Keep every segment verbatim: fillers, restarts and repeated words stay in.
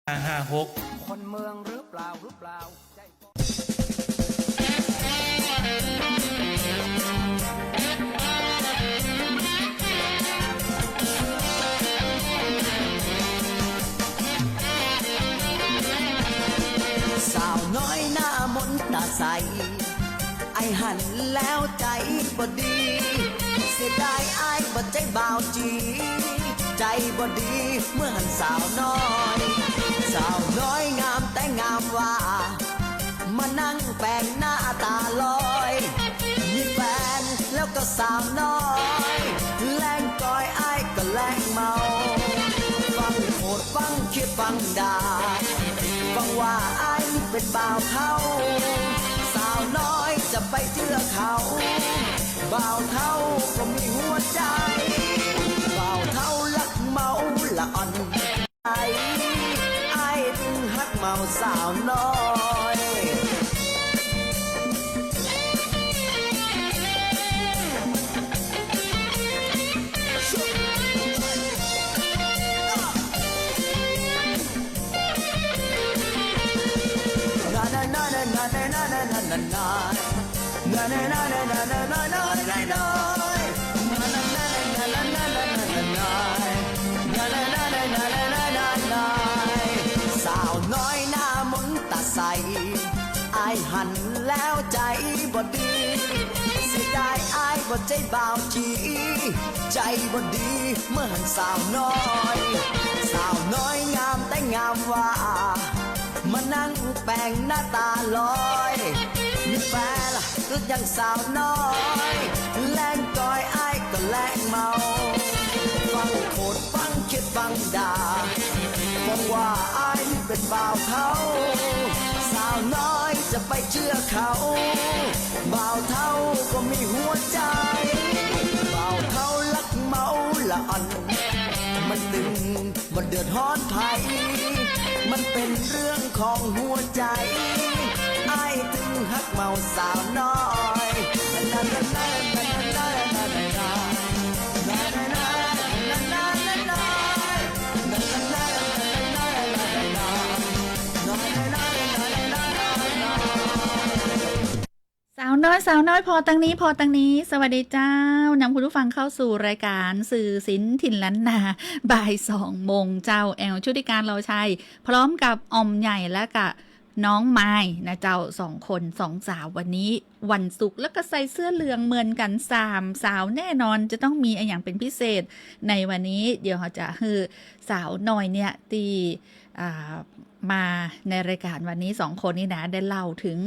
ห้าห้าหก คนเมืองหรือเปล่า หรือเปล่า สาวน้อยหน้ามนต๋าใส อ้ายหันแล้วใจ๋บ่ดี เสียดายอ้ายบ่ใจ้บ่าวจี๋ ใจ๋บ่ดีเมื่อหันสาวน้อย สาวน้อยงามแต๊งามว่า มานั่งแป๋งหน้าต๋าลอย มีแฟนแล้วก็สาวน้อย แลงกอยอ้ายก็แลงเมา ฟังโขดฟังเคียดฟังด่า ฟังว่าอ้ายนี่เป๋นบ่าวเฒ่า สาวน้อยจะไปเจื้อเขา บ่าวเฒ่าก็มีหัวใจ๋ บ่าวเฒ่าลักเมาละอ่อน อ้าย อ้ายหักเมาสาวน้อย สาวน้อยหน้ามนต๋าใส อ้ายหันแล้วใจ๋บ่ดี เสียดายอ้ายบ่ใจ้บ่าวจี๋ ใจ๋บ่ดีเมื่อหันสาวน้อย สาวน้อยงามแต๊งามว่า มานั่งแป๋งหน้าต๋าลอย มีแฟนละ กึ๊ดอย่างสาวน้อย แลงกอยอ้ายก็แลงเมา ฟังโขดฟังเคียดฟังด่า ฟังว่าอ้ายนี่เป๋นบ่าวเฒ่า สาวน้อยจะไปเจื้อเขา บ่าวเฒ่าก็มีหัวใจ๋ บ่าวเฒ่าลักเมาละอ่อน มันตึง บ่เดือดฮ้อนใผ มันเป๋นเรื่องของหัวใจ๋ อ้ายตึงฮักเมาสาวน้อย สาวน้อย สาวน้อย ผ่อตังนี้ ผ่อตังนี้ สวัสดีเจ้า นำคุณผู้ฟังเข้าสู่รายก๋านสื่อศิลป์ถิ่นล้านนา บ่ายสองโมงเจ้า แอลชุติการ เลาชัย พร้อมกับอ่อมใหญ่และกะน้องมายนะเจ้า สองคน สองสาว วันนี้วันศุกร์ แล้วก็ใส่เสื้อเหลืองเหมือนกั๋น สามสาว แน่นอนจะต้องมีอะหยังเป๋นพิเศษ ในวันนี้เดี๋ยวเฮาจะหื้อสาวน้อยเนี่ยตี้ อ่า มาในรายก๋านวันนี้สองคนนี่นะ ได้เล่าเถิง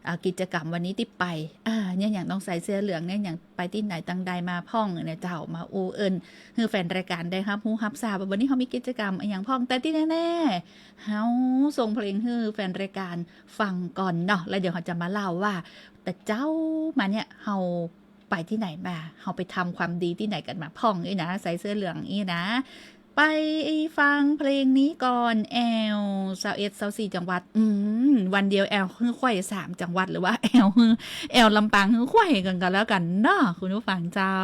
อ่า กิจก๋รรมวันนี้ตี้ไป อ่า เนี่ยหยังต้องใส่เสื้อเหลือง เนี่ยหยังไปตี้ไหนตังใดมาพ่องเนี่ยเจ้า มาอู้เอิ้นหื้อแฟนรายก๋านได้ฮับฮู้ฮับซาบว่าวันนี้เฮามีกิจก๋รรมอะหยังพ่อง แต่ตี้แน่ๆ เฮาส่งเพลงหื้อแฟนรายก๋านฟังก่อนเนาะ แล้วเดี๋ยวเฮาจะมาเล่าว่า แต่เจ๊ามาเนี่ย เฮา ไปตี้ไหนมา เฮาไปทำความดีตี้ไหนกั๋นมาพ่องอี้นะ ใส่เสื้อเหลืองอี้นะ ไปฟังเพลงนี้ก่อน แอลซาวเอ็ด ซาวสี่ จังหวัด อืม วันเดียวแอลหื้อไขว้สามจังหวัด หรือว่าแอลหื้อ แอลลำปางหื้อไขว้กั๋นก็แล้วกั๋นเนาะ คุณผู้ฟังเจ้า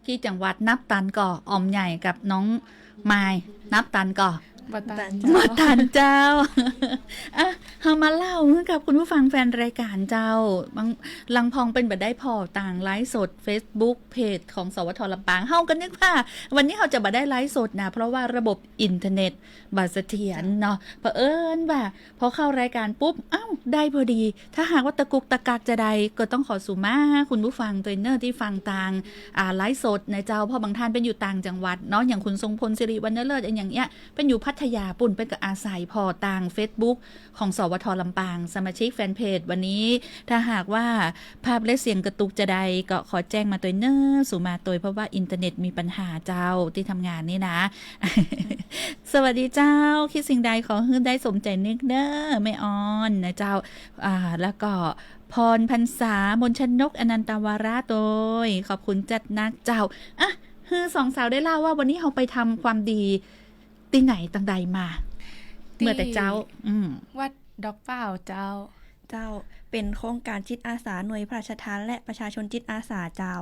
ตี้จังหวัดนับตันก่อ อ่อมใหญ่กับน้องมาย นับตันก่อ บ่ตัน บ่ตันเจ้า อ่ะ เฮามาเล่ากับคุณผู้ฟังแฟนรายการเจ้า บาง ลำพังเปิ้นบ่ได้ผ่อตางไลฟ์สดเฟซบุ๊กเพจของ สวท ลำปาง เฮาก็นึกว่าวันนี้เฮาจะบ่ได้ไลฟ์สดนะ เพราะว่าระบบอินเทอร์เน็ตบ่เสถียรเนาะ เผอิญว่า พอเข้ารายการปุ๊บ อ้าว ได้พอดี ถ้าหากว่าตะกุกตะกักจะใด ก็ต้องขอสุมาคุณผู้ฟังตวยเน่อตี้ฟังตาง อ่า ไลฟ์สดนะเจ้า เพราะบางท่านเปิ้นอยู่ต่างจังหวัดเนาะ อย่างคุณทรงพล สิริวรรณเลิศ อย่างเอี้ย เปิ้นอยู่พัทยาปู้น เปิ้นก็อาศัยผ่อตางเฟซบุ๊กของ สวท ลำปาง สมาชิกแฟนเพจ วันนี้ ถ้าหากว่าภาพและเสียงกระตุกจะใด ก็ขอแจ้งมาตวยเน่อ สุมาตวย เพราะว่าอินเทอร์เน็ตมีปัญหาเจ้า ตี้ทำงานนี่นะ สวัสดีเจ้า คิดสิ่งใดขอหื้อได้สมใจ๋นึกเน่อ แม่ออนนะเจ้า อ่า แล้วก็พรพรรษา มนชนก อนันตวาระ ตวย ขอบคุณจัดนักเจ้า อ่ะ หื้อสองสาวได้เล่าว่าวันนี้เฮาไปทำความดีตี้ไหนตังใดมา ตี้ เมื่อแต่เจ๊า อืม วัดดอกเปล้าเจ้า เจ้า เป๋นโครงก๋านจิตอาสาหน่วยพระราชทานและประชาชนจิตอาสาเจ้า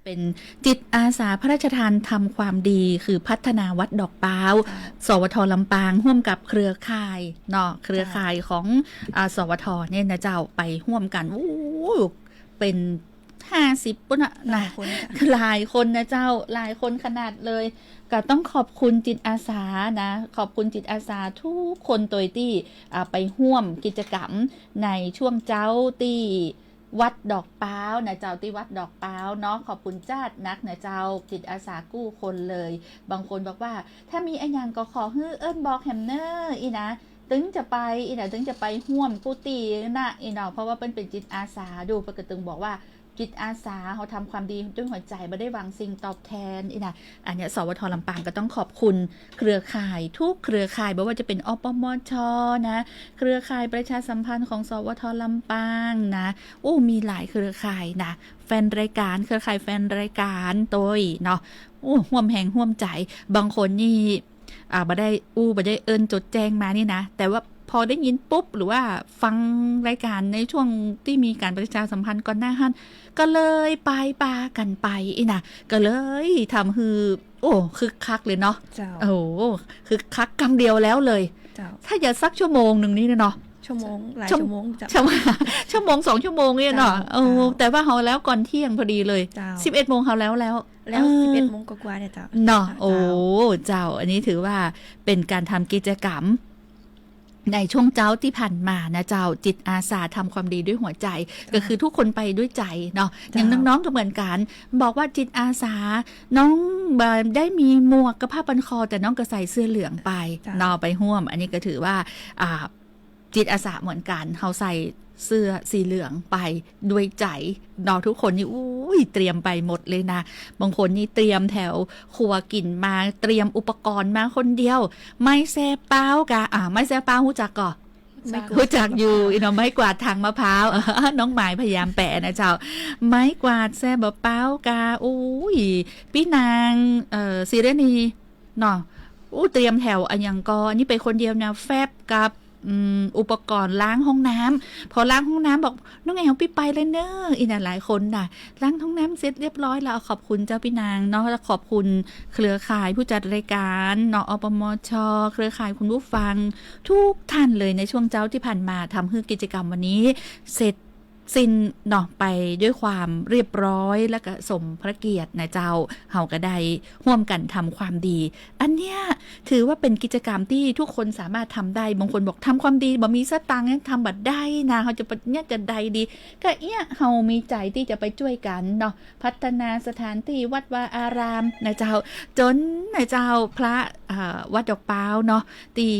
เป๋นจิตอาสาพระราชทานทำความดี คือพัฒนาวัดดอกเปล้า เจ้า สวท ลำปาง ฮ่วมกับเครือข่ายเนาะ เครือข่ายของ อ่า สวท เนี่ยนะเจ้า ไปฮ่วมกั๋น โอ้ เป๋นห้าสิบปู้นน่ะ หลายคนเจ้า หลายคนนะเจ้า หลายคนขนาดเลย ก็ต้องขอบคุณจิตอาสานะ ขอบคุณจิตอาสาทุกคนตวยตี้ อ่า ไปฮ่วมกิจกรรมในช่วงเจ๊าตี้วัดดอกเปล้านะเจ้า ตี้วัดดอกเปล้าเนาะ ขอบคุณจัดนักนะเจ้า จิตอาสากู้คนเลย บางคนบอกว่า ถ้ามีอะหยังก็ขอหื้อเอิ้นบอกแหมเน่อ อี้นะ ตึงจะไป อี้นะ ตึงจะไปฮ่วมกู้ตี้นะ อี้เนาะ เพราะว่าเปิ้นเป๋นจิตอาสา ดู เปิ้นก็ตึงบอกว่า จิตอาสา เฮาทำความดีด้วยหัวใจ๋ บ่ได้หวังสิ่งตอบแทน อี้นะ อันเนี้ย สวท ลำปาง ก็ต้องขอบคุณเครือข่าย ทุกเครือข่าย บ่ว่าจะเป๋น อปมช นะ เครือข่ายประชาสัมพันธ์ของ สวท ลำปาง นะ โอ้ มีหลายเครือข่ายนะ แฟนรายการ เครือข่ายแฟนรายการตวยเนาะ โอ้ ฮ่วมแฮงฮ่วมใจ๋ บางคนนี่ อ่า บ่ได้อู้ บ่ได้เอิ้นจดแจ้งมานี่นะ แต่ว่าพอได้ยินปุ๊บ หรือว่าฟังรายการในช่วงตี้มีก๋านประชาสัมพันธ์ก่อนหน้าหั้น ก็เลยไปปากั๋นไป อี้นะ ก็เลยทำหื้อ โอ้ คึกคักเลยเนาะ เจ้า โอ้ คึกคักกำเดียวแล้วเลย เจ้า ถ้าจะสักชั่วโมงนึ่งนี่เนาะ ชั่วโมง หลายชั่วโมงเจ้า ชั่วโมง ชั่วโมงสองชั่วโมงเนี่ยเนาะ เจ้า โอ้ เจ้า แต่ว่าเฮาแล้วก่อนเที่ยงพอดีเลย เจ้า สิบเอ็ดโมงเฮาแล้ว แล้ว แล้ว เออ สิบเอ็ดโมงกว่าๆ เนี่ยเจ้า เนาะ เจ้า โอ้ เจ้า อันนี้ถือว่าเป๋นก๋านทำกิจกรรม ในช่วงเจ๊าตี้ผ่านมานะเจ้า จิตอาสาทำความดีด้วยหัวใจ๋ เจ้า ก็คือทุกคนไปด้วยใจ๋เนาะ เจ้า อย่างน้องๆ ก็เหมือนกั๋น บอกว่าจิตอาสา น้องบ่ได้มีหมวกกับผ้าพันคอ แต่น้องก็ใส่เสื้อเหลืองไป เจ้า เนาะ ไปฮ่วม อันนี้ก็ถือว่า อ่า จิตอาสาเหมือนกั๋น เฮาใส่เสื้อสีเหลืองไปด้วยใจ๋เนาะ ทุกคนนี่ อุ้ย เตรียมไปหมดเลยนะ บางคนนี่เตรียมแถวครัวกิ๋นมา เตรียมอุปกรณ์มาคนเดียว ไม้แซ่เป๊ากา อ่า ไม้แซ่เป๊าฮู้จักก่อ ฮู้จัก ฮู้จักอยู่ อี้เนาะ ไม้กวาดทางมะพร้าว น้องหมายพยายามแปลนะเจ้า ไม้กวาดแซ่บ่เป๊ากา โอ้ย ปี้นาง เอ่อ ศิรณี เนาะ อู้ เตรียมแถวอะหยังก่อ อันนี้ไปคนเดียวนะ แฟบกับ อืม อุปกรณ์ล้างห้องน้ำ พอล้างห้องน้ำบอก น้องแอ๋วปี้ไปเลยเน่อ อี้นะ หลายคนน่ะ ล้างห้องน้ำเสร็จเรียบร้อยแล้ว ขอบคุณเจ้าปี้นางเนาะ แล้วขอบคุณเครือข่ายผู้จัดรายการเนาะ อปมช เครือข่ายคุณผู้ฟังทุกท่านเลย ในช่วงเจ๊าตี้ผ่านมา ทำหื้อกิจกรรมวันนี้เสร็จ สิ้นเนาะ ไปด้วยความเรียบร้อยและก็สมพระเกียรตินะเจ้า เฮาก็ได้ฮ่วมกั๋นทำความดี อันเนี้ยถือว่าเป๋นกิจกรรมตี้ทุกคนสามารถทำได้ บางคนบอกทำความดีบ่มีสตางค์ยังทำบ่ได้นะ เฮาจะปะ เนี่ยจะใดดี ก็เอี้ย เฮามีใจ๋ตี้จะไปจ้วยกั๋นเนาะ พัฒนาสถานตี้วัดวาอารามนะเจ้า จ๋นนะเจ้า พระ อ่า วัดดอกเป๊าเนาะ ตี้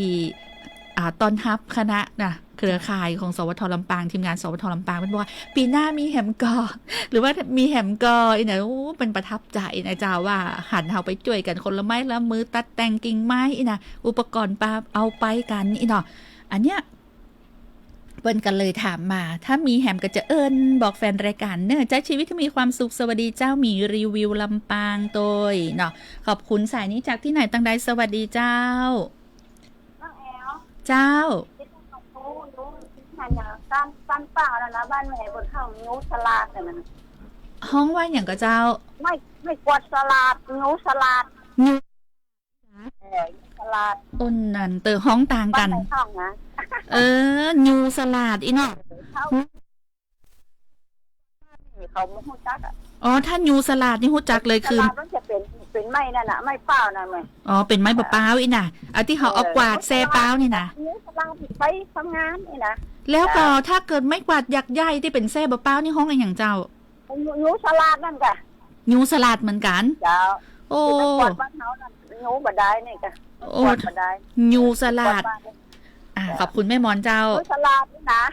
อ่า ต้อนฮับคณะนะ เครือข่ายของ สวท ลำปาง ทีมงาน สวท ลำปาง เปิ้นบอกว่า ปี๋หน้ามีแหมก่อ หรือว่ามีแหมก่อ อี้นะ โอ้ เปิ้นประทับใจ๋นะเจ้า ว่าหันเฮาไปจ้วยกั๋นคนละไม้ละมือ ตัดแต่งกิ่งไม้ อี้นะ อุปกรณ์ปาเอาไปกั๋น อี้เนาะ อันเนี้ย เปิ้นก็เลยถามมา ถ้ามีแหมก็จะเอิ้นบอกแฟนรายการเน่อ ใจ๊ชีวิตให้มีความสุข สวัสดีเจ้า หมีรีวิวลำปางตวยเนาะ ขอบคุณ สายนี้จากตี้ไหนตังใด สวัสดีเจ้า น้องแอ๋ว เจ้า ที่ต้องรู้ รู้ หันอย่างสั้น สั้นเปล่าแล้วนะ บ้านแม่บนเขามีงูสลาดแต่มัน ฮ้องว่าหยังก่อเจ้า ไม้ ไม้กวาดสลาด ยูสลาด ยู เออ ยูสลาด โอ้ นั่นเต๊อะ ฮ้องต่างกั๋น บ้านไหนฮ้องนะ เออ ยูสลาดอี้เนาะ เขา เขาบ่ฮู้จักอะ อ๋อ ถ้ายูสลาดนี่ฮู้จักเลยคือ สลาดมันจะเป๋น เป๋นไม้นั่นน่ะ ไม้เป้านั่นแหม อ๋อ เป๋นไม้บ่าป๊าวอี้น่ะ อันตี้เขาเอากวาดแส้ป๊าวนี่น่ะ เออ ยูสลาดไปทำงานนี่นะ แล้วก็ จ้ะ ถ้าเกิดไม้กวาดยักษ์ใหญ่ตี้เป๋นแส้บ่าป๊าวนี่ฮ้องอะหยังเจ้า ยู ยูสลาดนั่นก่ะ ยูสลาดเหมือนกั๋น เจ้า โอ้ ที่ไปกวาดบ้านเฮานั่น ยูบ่าดายนี่ก่ะ โอ้ กวาดบ่าดาย ยูสลาด กวาดบ้านนี่ อ่า จ้ะ ขอบคุณแม่มอนเจ้า ยูสลาดนี่นะ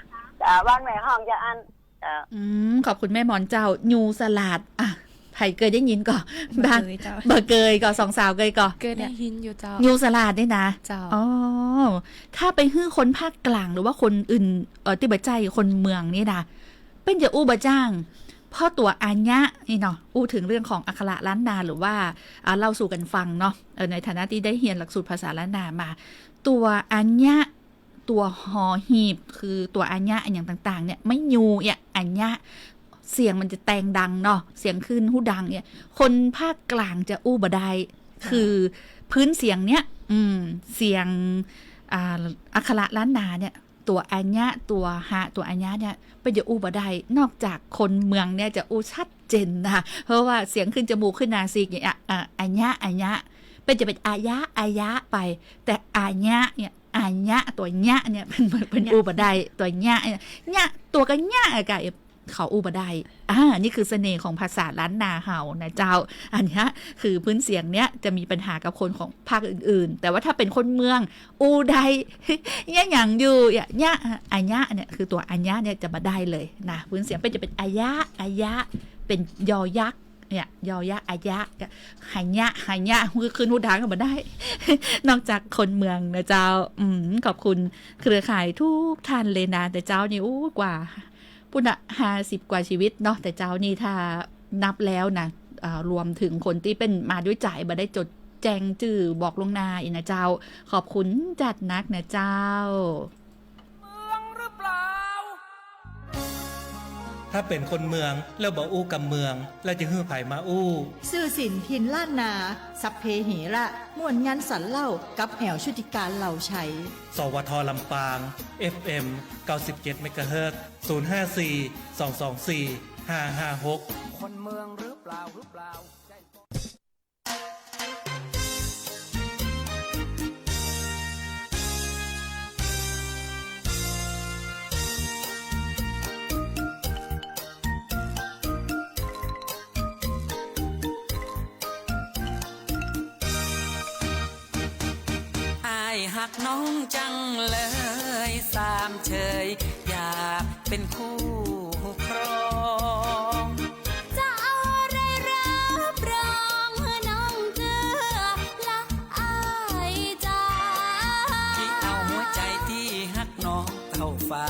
จ้ะ บ้านไหนฮ้องจะอัน จ้ะ อืม ขอบคุณแม่มอนเจ้า ยูสลาด อ่ะ ใผเกยได้ยินก่อ บ่า บ่าเกยเจ้า บ่าเกยก่อ สองสาวเกยก่อ เกยได้ยินอยู่เจ้า ยูสลาดนี่นะ เจ้า อ๋อ ถ้าไปหื้อคนภาคกลางหรือว่าคนอื่น เอ่อ ตี้บ่ใจ้คนเมืองนี่นะ เปิ้นจะอู้บ่าจ้าง เพราะตั๋วอะยะนี่เนาะ อู้เถิงเรื่องของอักขระล้านนา หรือว่า อ่า เล่าสู่กั๋นฟังเนาะ เออ ในฐานะตี้ได้เฮียนหลักสูตรภาษาล้านนามา ตั๋วอะยะ ตั๋วหอหีบ คือตั๋วอะยะอะหยังต่างๆ เนี่ย ไม้ยูเนี่ย อะยะ เสียงมันจะแตงดังเนาะ เสียงขึ้นฮู้ดังเนี่ย คนภาคกลางจะอู้บ่ได้ คือพื้นเสียงเนี่ย อืม เสียง อ่า อักขระล้านนาเนี่ย ตั๋วอะยะ ตั๋วหะ ตั๋วอะยะเนี่ย เปิ้นจะอู้บ่ได้ นอกจากคนเมืองเนี่ยจะอู้ชัดเจนนะ เพราะว่าเสียงขึ้นจมูกขึ้นนาสิกเนี่ย อะ อะ อะยะ อะยะ เปิ้นจะเป๋นอะยะ อะยะไป แต่อะยะเนี่ย อะยะ ตั๋วยะเนี่ย เปิ้น เปิ้นอู้บ่ได้ ตั๋วยะเนี่ย ยะ ตั๋วก็ยะอะกะ เขาอู้บ่ได้ อ่า นี่คือเสน่ห์ของภาษาล้านนาเฮานะเจ้า อันเนี้ยคือพื้นเสียงเนี้ยจะมีปัญหากับคนของภาคอื่นๆ แต่ว่าถ้าเป็นคนเมือง อู้ได้ ยะหยังอยู่ ยะ ยะ อะยะเนี่ย คือตั๋วอะยะเนี่ยจะบ่ได้เลยนะ พื้นเสียงเปิ้นจะเป็นอะยะ อะยะ เป็นยอยักษ์เนี่ย ยอยะ อะยะ หะยะ หะยะ คือขึ้นฮู้ดังก็บ่ได้ นอกจากคนเมืองนะเจ้า อืม ขอบคุณเครือข่ายทุกท่านเลยนะ แต่เจ้านี่ อู้ กว่า ปู้นน่ะ ห้าสิบกว่าชีวิตเนาะ แต่เจ้านี่ถ้านับแล้วนะ อ่า รวมเถิงคนตี้เปิ้นมาด้วยใจ๋ บ่ได้จดแจ้งจื้อบอกล่วงหน้าอี้นะเจ้า ขอบคุณจัดนักนะเจ้า เมืองหรือเปล่า ถ้าเป๋นคนเมืองแล้วบ่อู้กำเมือง แล้วจะหื้อใผมาอู้ ซื่อสินถิ่นล้านนา สัพเพเหระ ม่วนงันสันเล่า กับแอ๋วชุติการ เหล่าไชย สวท ลำปาง เอฟเอ็ม เก้าสิบเจ็ดเมกะเฮิรตซ์ ศูนย์ห้าสี่ สองสองสี่ ห้าห้าหก คนเมืองหรือเปล่า หรือเปล่า อ้ายฮักน้องจังเลย สามเชย อยากเป็นคู่ครอง จะเอาอะไรรับรองให้น้องเจื้อละอ้ายจ๋า ที่เอาหัวใจ๋ตี้ฮักน้องเต้าฟ้า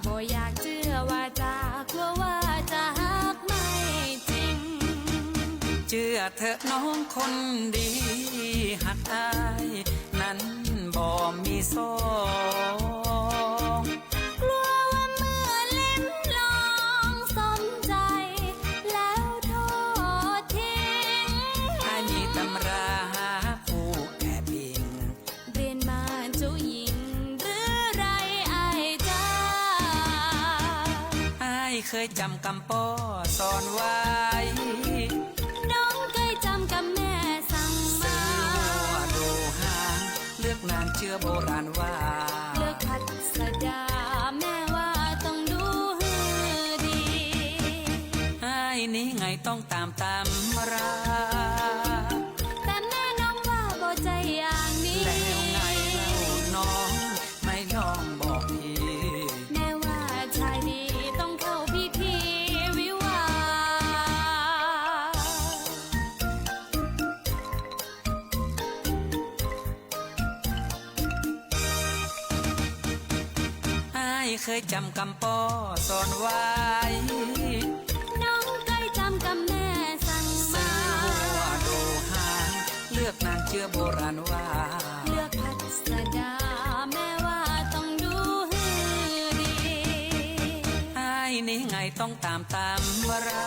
บ่อยากเจื้อวาจ๋า กลัวว่าจะฮักไม่จริง เจื้อเถอะน้องคนดี ฮักอ้ายนั้นบ่มีสอง กลัวว่าเมื่อลิ้มลองสมใจ๋ แล้วทอดทิ้ง อ้ายมีตำราหาคู่แอบอิง เรียนมาจุญิงหรือไรอ้ายจ๋า อ้ายเคยจ๋ำกำป้อสอนไว้ น้องเคยจ๋ำกำแม่สั่งมา ซื่อว่าดูหาง เลือกนางเจื้อโบราณว่า เลือกพัสดา แม่ว่าต้องดูหื้อดี อ้ายนี้ไงต้องต๋ามตำรา แต่แม่น้องว่าบ่ใจ้อย่างนี้ แล้วไงเล่าน้อง ไม่ลองบอกพี่ แม่ว่าชายดีต้องเข้าพิธีวิวาห์ อ้ายเคยจ๋ำกำป้อสอนไว้ น้องเคยจ๋ำกำแม่สั่งมา ซื่อว่าดูหาง เลือกนางเจื้อโบราณว่า เลือกพัสดา แม่ว่าต้องดูหื้อดี อ้าย นี้ไงต้องต๋ามต๋ำรา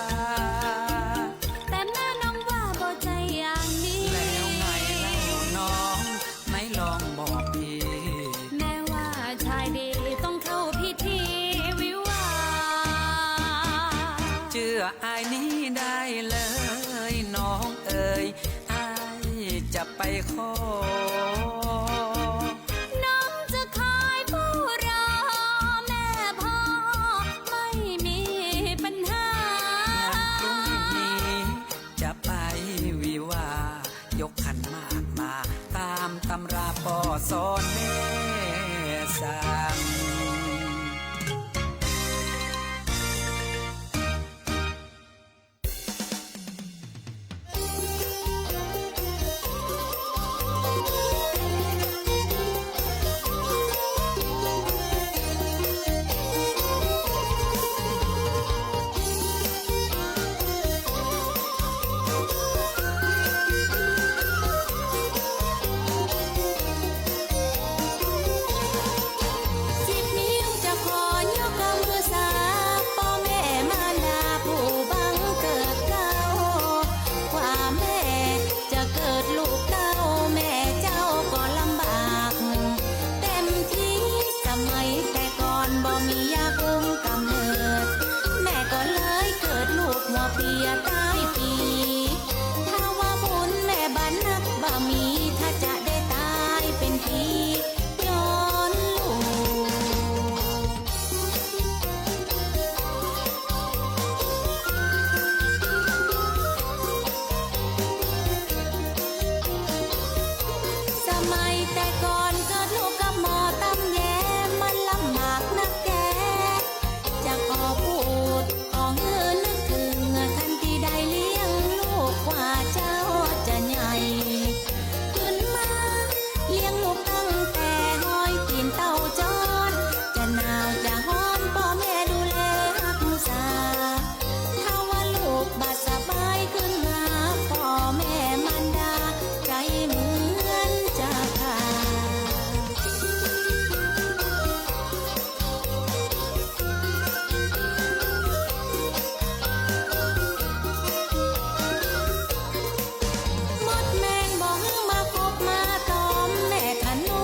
แต่แม่น้องว่าบ่ใจ้อย่างนี้ แล้วไงเล่าน้อง ไม่ลองบอกพี่ แม่ว่าชายดีต้องเข้าพิธีวิวาห์ เจื้ออ้ายนี้ได้เลยน้องเอ๋ย อ้ายจะไปขอ น้องจะคอยเฝ้ารอแม่พ่อ ไม่มีปัญหา พรุ่งนี้จะไปวิวาห์ ยกขันหมากมา ต๋ามตำราป้อสอนแม่สั่ง สิบนิ้วจะขอยกกำมือสา ป้อแม่มารดาผู้บังเกิดเกล้า กว่าแม่จะเกิดลูกเต้า แม่เจ้าก็ลำบากเต็มที สมัยแต่ก่อนบ่มียากุมกำเนิด แม่ก็เลยเกิดลูกหัวเปียต๋ายปี ถ้าว่าบุญแม่บ่นักบ่มี ถ้าจะได้ต๋ายเป๋นผีย้อนลูก สมัยแต่ก่อนเกิดลูกกับหมอต๋ำแย มันลำบากนักแก่ จะขอพูด ขอหื้อนึกเถิง ทันตี้ได้เลี้ยงลูกกว่าเจ้าจะใหญ่ขึ้นมา เลี้ยงลูกตั้งแต่หอยตี๋นเต้าจอด จะหนาวจะฮ้อนป้อแม่ดูแลฮักษา ถ้าว่าลูกบ่สบายขึ้นมา ป้อแม่มารดาใจ๋เหมือนจะขาด หมดแมงบ่หื้อมาคบมาตอม แม่ทะนุ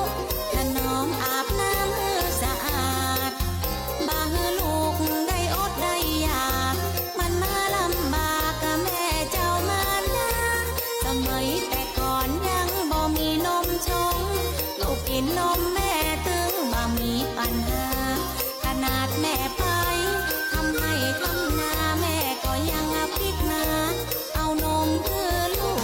ถนอมอาบน้ำหื้อสะอาด บ่หื้อลูกได้อดได้อยาก มันมาลำบากกับแม่เจ้ามารดา สมัยแต่ก่อนยังบ่มีนมชง ลูกกิ๋นนมแม่ตึงบ่มีปัญหา ขนาดแม่ไปทำไฮ่ทำนา แม่ก็ยังปิ๊กนา เอานมหื้อลูก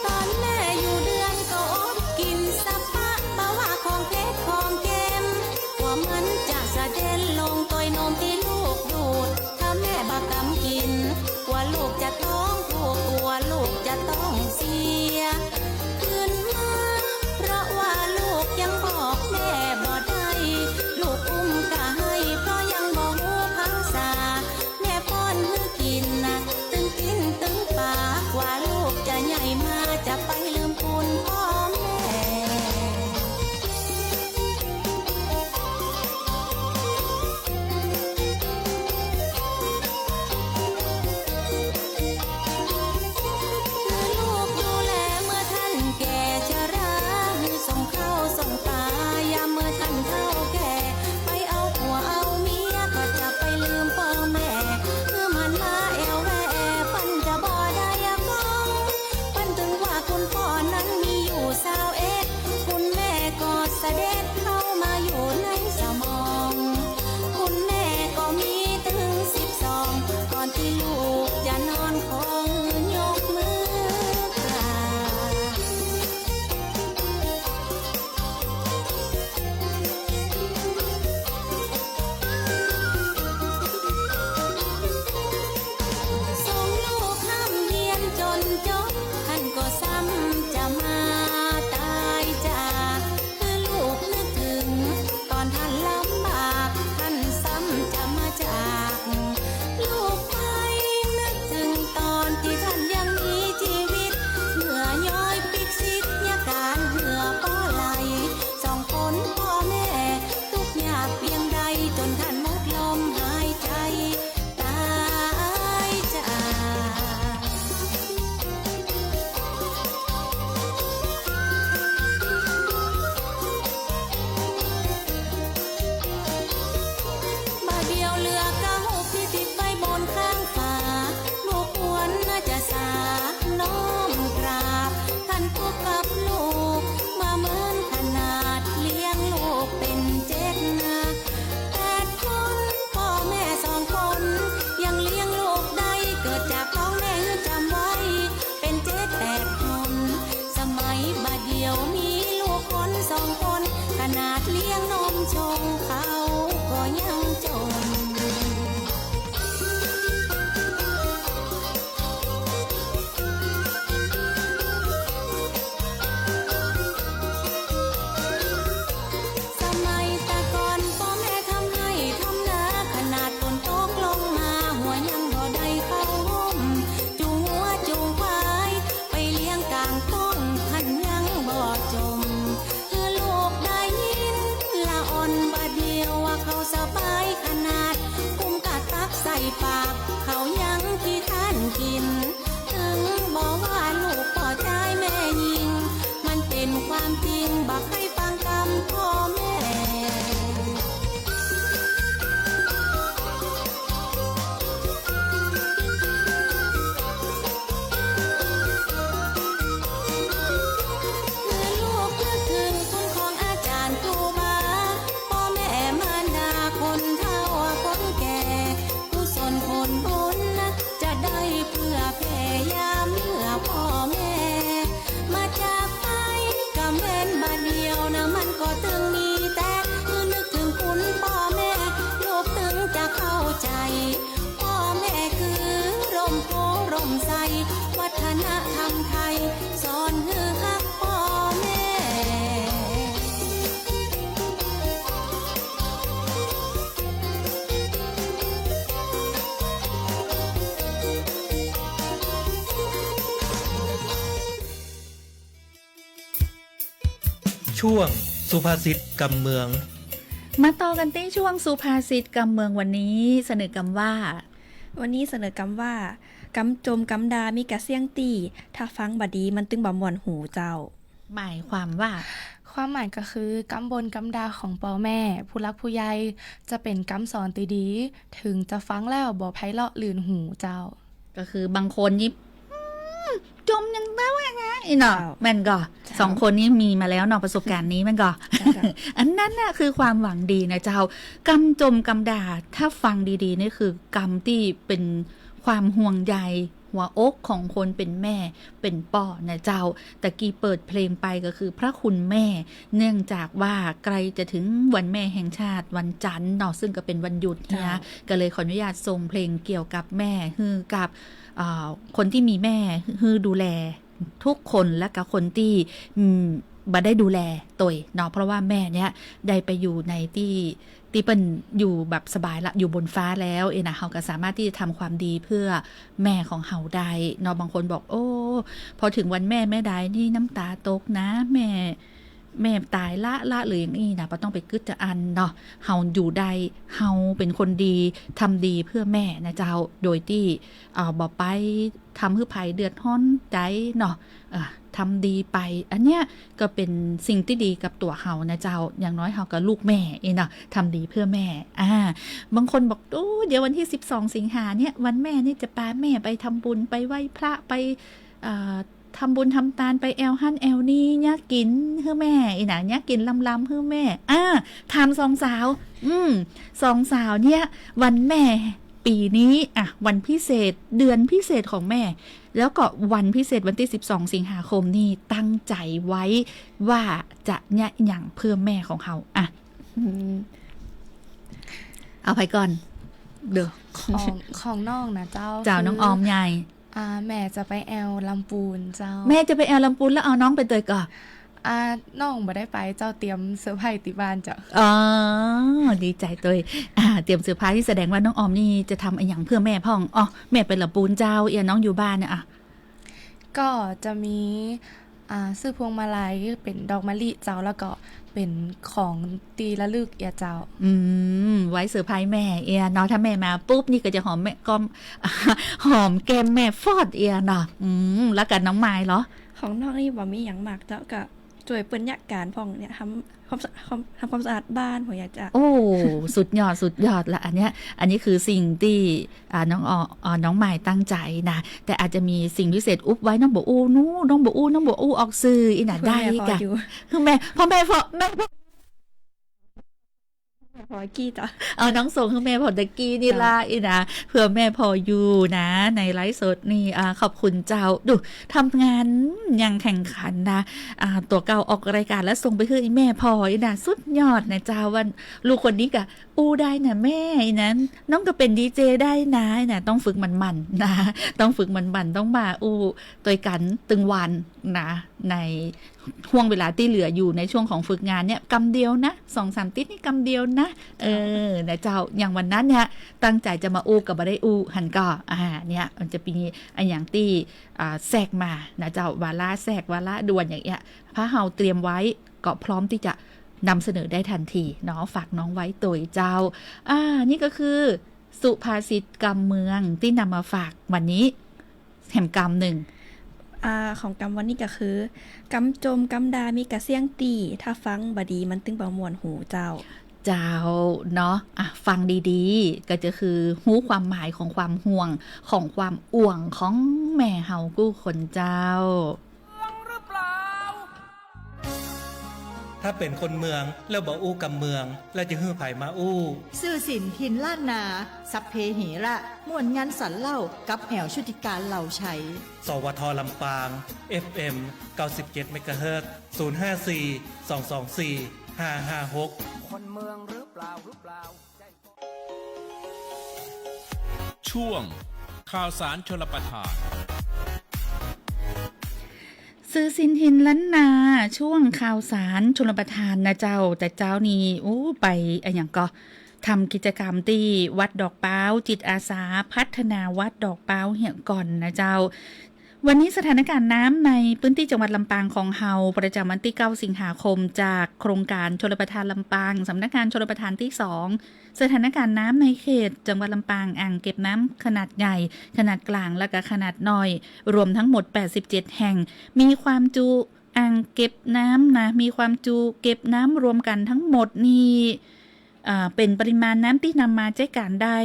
ต๋อนแม่อยู่เดือนก็อดกิ๋นสะปะ บ่ว่าของเผ็ดของเค็ม กว่ามันจะสะเด็นลงตวยนมตี้ลูกดูด ถ้าแม่บ่กำกิ๋น กว่าลูกจะต๊องผูก กว่าลูกจะต๊องเสียขึ้นมา เพราะว่าลูกยังบอกแม่บ่ได้ ลูกอุ้มกะไห้เพราะยังบ่ฮู้ภาษา แม่ป้อนหื้อกิ๋นนะ ตึงตี๋นตึงป๋า กว่าลูกจะใหญ่มา จะไปลืมคุณป้อแม่ หื้อลูกดูแลเมื่อท่านแก่ชรา หื้อส่งข้าวส่งป๋า ยามเมื่อท่านเฒ่าแก่ ไปเอาผัวเอาเมีย ก็จะไปลืมป้อแม่ หื้อมันมาแอ่วแว่ ปันจะบ่ได้อะกอง ปันตึงว่าคุณป้อ ฒนธรรมไทย สอนหื้อฮักป้อแม่ ช่วงสุภาษิตกำเมือง มาต่อกั๋นตี้ช่วงสุภาษิตกำเมือง วันนี้เสนอกำว่า วันนี้เสนอกำว่า กำจมกำด่ามีกะเสี้ยงตี้ ถ้าฟังบ่ดีมันตึงบ่ม่วนหูเจ้า หมายความว่า ความหมายก็คือ กำบ่นกำด่าของป้อแม่ ผู้หลักผู้ใหญ่ จะเป๋นกำสอนตี้ดี เถิงจะฟังแล้วบ่ไพเราะลื่นหูเจ้า ก็คือบางคนนี่ อืม จมอย่างเดียวอะนะ อี้เนาะ เจ้า แม่นก่อ เจ้า สองคนนี้มีมาแล้วเนาะ ประสบการณ์นี้ แม่นก่อ เจ้า อันนั้นน่ะคือความหวังดีนะเจ้า กำจมกำด่า ถ้าฟังดีๆ นี่คือกำตี้เป๋นความห่วงใย หัวอกของคนเป๋นแม่เป๋นป้อนะเจ้า ตะกี้เปิดเพลงไปก็คือพระคุณแม่ เนื่องจากว่าใกล้จะถึงวันแม่แห่งชาติวันจันทร์เนาะ ซึ่งก็เป๋นวันหยุดเหีย เจ้า ก็เลยขออนุญาตส่งเพลงเกี่ยวกับแม่ หื้อกับ เอ่อ คนตี้มีแม่หื้อดูแลทุกคน และก็คนตี้ อืม บ่ได้ดูแลตวยเนาะ เพราะว่าแม่เนี่ยได้ไปอยู่ในตี้ ตี้เปิ้นอยู่แบบสบายละ อยู่บนฟ้าแล้ว เอ้ยนะ เฮาก็สามารถตี้จะทำความดีเพื่อแม่ของเฮาได้เนาะ บางคนบอก โอ้ พอเถิงวันแม่ แม่ดายนี่น้ำตาตกนะ แม่ แม่ต๋ายละ ละ หรืออย่างอี้นะ บ่ต้องไปกึ๊ดจะอั้นเนาะ เฮาอยู่ได้ เฮาเป๋นคนดี ทำดีเพื่อแม่นะเจ้า โดยตี้ เอ่อ บ่ไปทำหื้อใผเดือดฮ้อนใจ๋เนาะ เอ่อ ทำดีไป อันเนี้ยก็เป๋นสิ่งตี้ดีกับตั๋วเฮานะเจ้า อย่างน้อยเฮาก็ลูกแม่เอ้ยเนาะ ทำดีเพื่อแม่ อ่า บางคนบอก โอ้ เดี๋ยววันตี้สิบสองสิงหาเนี่ย วันแม่นี่จะปาแม่ไปทำบุญ ไปไหว้พระ ไป เอ่อ ทำบุญทำตาน ไปแอ่วหั้นแอ่วนี้ เยียะกิ๋นหื้อแม่ อี้นะ เยียะกิ๋นลำๆ หื้อแม่ อ่า ถามสองสาว อืม สองสาวเนี่ย วันแม่ปี๋นี้ อ่ะ วันพิเศษ เดือนพิเศษของแม่ แล้วก็วันพิเศษวันตี้สิบสองสิงหาคมนี่ ตั้งใจ๋ไว้ว่าจะเยียะหยังเพื่อแม่ของเฮา อ่ะ อืม เอาใผก่อน เดี๋ยว ของ ของน้องนะเจ้า เจ้า คือ น้องออมใหญ่ อ่า แม่จะไปแอ่วลำปูนเจ้า แม่จะไปแอ่วลำปูน แล้วเอาน้องไปตวยก่อ อ่า น้องบ่ได้ไปเจ้า เตรียมเซอร์ไพรส์ตี้บ้านเจ้า อ๋อ ดีใจ๋ตวย อ่า เตรียมเซอร์ไพรส์ แสดงว่าน้องออมนี่จะทำอะหยังเพื่อแม่พ่อง อ๋อ แม่ไปลำปูนเจ้า เอี้ยน้องอยู่บ้านเนี่ย อ่ะ ก็จะมี อ่า ซื้อพวงมาลัยเป๋นดอกมะลิเจ้า แล้วก็เป๋นของตี้ระลึกเอี้ยเจ้า อืม ไว้เซอร์ไพรส์แม่เอี้ยเนาะ ถ้าแม่มาปุ๊บนี่ก็จะหอมแม่ก้อม หอมแก้มแม่ฟอดเอี้ยเนาะ อืม แล้วก็น้องมายเหรอ ของน้องนี่บ่มีหยังมากเจ้า ก็จ้วยเปิ้นเยียะก๋านพ่องเนี่ย ทำความสะ ความ ทำความสะอาดบ้านพ่องเอี้ยเจ้า โอ้ สุดยอด สุดยอดละ อันเนี้ย อันนี้คือสิ่งตี้ อ่า น้องออ อ่า น้องมายตั้งใจ๋นะ แต่อาจจะมีสิ่งพิเศษอุ๊บไว้ น้องบ่อู้ น้องบ่อู้ น้องบ่อู้ออกสื่อ อี้นะ ได้กะ เพื่อแม่พ่ออยู่ คือแม่ พ่อแม่พ่อ แม่พ่อ พ่อกี้เจ้า เออ น้องส่งหื้อแม่พ่อตะกี้นี่ละ เจ้า อี้นะ เผื่อแม่พ่ออยู่นะ ในไลฟ์สดนี่ อ่า ขอบคุณเจ้า ดู ทำงานอย่างแข่งขันนะ อ่า ตั๋วเก่าออกรายการแล้วส่งไปหื้อแม่พ่อ อี้นะ สุดยอดนะเจ้า ว่าลูกคนนี้กะ อู้ได้นะแม่ อี้นั้น น้องก็เป๋นดีเจได้นะ นะ ต้องฝึกหมั่นๆ นะ ต้องฝึกหมั่นๆ ต้องมาอู้ตวยกั๋นตึงวันนะ ในห้วงเวลาตี้เหลืออยู่ในช่วงของฝึกงานเนี่ย กำเดียวนะ สองสามติ๊ดนี่กำเดียวนะ เออ นะเจ้า อย่างวันนั้นเนี่ย ตั้งใจ๋จะมาอู้ก็บ่ได้อู้ หันก่อ อ่า เนี่ย มันจะมีอะหยังตี้ อ่า แทรกมานะเจ้า วาระแทรก วาระด่วนอย่างเอี้ย ถ้าเฮาเตรียมไว้ ก็พร้อมตี้จะนำเสนอได้ทันทีเนาะ ฝากน้องไว้ตวยเจ้า อ่า นี่ก็คือสุภาษิตกำเมืองตี้นำมาฝากวันนี้ แหมกำนึ่ง อ่า ของกำวันนี้ก็คือ กำจมกำด่ามีกะเสี้ยงตี้ ถ้าฟังบ่ดีมันตึงบ่ม่วนหูเจ้า เจ้า เนาะ อ่ะ ฟังดีๆ ก็จะคือฮู้ความหมายของความห่วง ของความอ่วงของแม่เฮากู้คนเจ้า ถ้าเป๋นคนเมืองแล้วบ่อู้กำเมือง แล้วจะหื้อใผมาอู้ ซื่อสินถิ่นล้านนา สัพเพเหระ ม่วนงันสันเล่า กับแอ๋วชุติการ เหล่าไชย สวท ลำปาง เอฟเอ็ม เก้าสิบเจ็ด เมกะเฮิรตซ์ ศูนย์ห้าสี่ สองสองสี่ ห้าห้าหก คนเมืองหรือเปล่า หรือเปล่า ช่วงข่าวสารชลประทาน สื่อสินถิ่นล้านนา ช่วงข่าวสารชลประทานนะเจ้า แต่เจ๊านี้ อู้ ไปอะหยังก่อ ทำกิจกรรมตี้วัดดอกป๊าว จิตอาสาพัฒนาวัดดอกป๊าวเหียก่อนนะเจ้า วันนี้สถานการณ์น้ำในพื้นที่จังหวัดลำปางของเฮา ประจำวันตี้เก้าสิงหาคม จากโครงการชลประทานลำปาง สำนักงานชลประทานตี้สอง สถานการณ์น้ำในเขตจังหวัดลำปาง อ่างเก็บน้ำขนาดใหญ่ ขนาดกลาง และก็ขนาดน้อย รวมทั้งหมดแปดสิบเจ็ดแห่ง มีความจุอ่างเก็บน้ำนะ มีความจุเก็บน้ำรวมกั๋นทั้งหมดนี่ เอ่อ เป๋นปริมาณน้ำตี้นำมาใจ๊ก๋านได้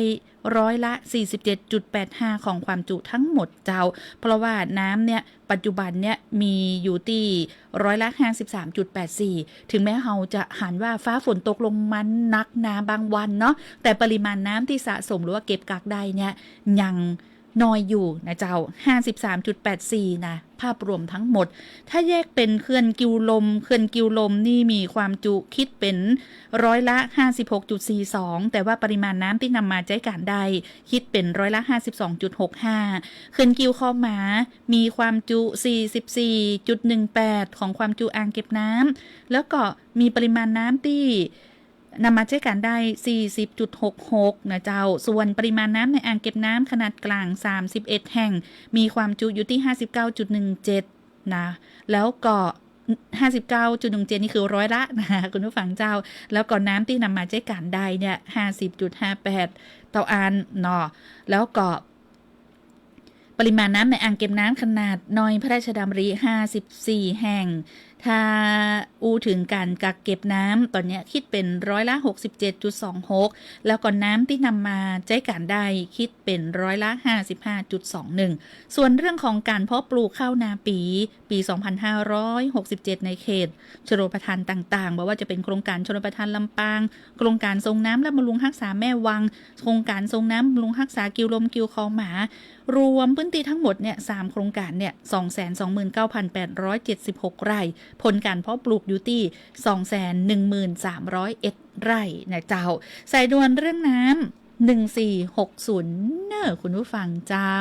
ร้อยละสี่สิบเจ็ดจุดแปดห้าของความจุทั้งหมดเจ้า เพราะว่าน้ำเนี่ย ปัจจุบันเนี่ยมีอยู่ตี้ร้อยละห้าสิบสามจุดแปดสี่ ถึงแม้เฮาจะหันว่าฟ้าฝนตกลงมาหนักหนาบางวันเนาะ แต่ปริมาณน้ำตี้สะสมหรือว่าเก็บกักได้เนี่ยยังน้อยอยู่นะเจ้า ห้าสิบสามจุดแปดสี่ นะ ภาพรวมทั้งหมด ถ้าแยกเป๋นเขื่อนกิ่วลม เขื่อนกิ่วลมนี่มีความจุคิดเป๋นร้อยละห้าสิบหกจุดสี่สอง แต่ว่าปริมาณน้ำตี้นำมาใจ๊ก๋านได้ คิดเป๋นร้อยละห้าสิบสองจุดหกห้า เขื่อนกิ่วคอหมา มีความจุสี่สิบสี่จุดหนึ่งแปดของความจุอ่างเก็บน้ำ แล้วก็มีปริมาณน้ำตี้นำมาใจ๊ก๋านได้สี่สิบจุดหกหก นะเจ้า ส่วนปริมาณน้ำในอ่างเก็บน้ำขนาดกลางสามสิบเอ็ดแห่ง มีความจุอยู่ตี้ห้าสิบเก้าจุดหนึ่งเจ็ด นะ แล้วก็ ห้าสิบเก้าจุดหนึ่งเจ็ด นี่คือร้อยละนะ คุณผู้ฟังเจ้า แล้วก็น้ำตี้นำมาใจ๊ก๋านได้เนี่ย ห้าสิบจุดห้าแปด ต่ออันเนาะ แล้วก็ ปริมาณน้ำในอ่างเก็บน้ำขนาดน้อยพระราชดำริ ห้าสิบสี่แห่ง ถ้าอู้เถิงก๋านกักเก็บน้ำ ต๋อนเนี้ยคิดเป๋นร้อยละหกสิบเจ็ดจุดสองหก แล้วก็น้ำตี้นำมาใจ๊ก๋านได้ คิดเป๋นร้อยละห้าสิบห้าจุดสองหนึ่ง ส่วนเรื่องของก๋านเพาะปลูกข้าวนาปี ปีสองพันห้าร้อยหกสิบเจ็ด ในเขตชลประทานต่างๆ บ่ว่าจะเป๋นโครงก๋านชลประทานลำปาง โครงก๋านส่งน้ำและบำรุงฮักษาแม่วัง โครงก๋านส่งน้ำบำรุงฮักษากิ่วลมกิ่วคอหมา รวมพื้นตี้ทั้งหมดเนี่ย สามโครงก๋านเนี่ย สองแสนสองหมื่นเก้าพันแปดร้อยเจ็ดสิบหก ไร่ ผลก๋านเพาะปลูกอยู่ตี้ สองแสนหนึ่งหมื่นสามร้อยเอ็ด ไร่นะเจ้า สายด่วนเรื่องน้ำ หนึ่งสี่หกศูนย์ เน่อคุณผู้ฟังเจ้า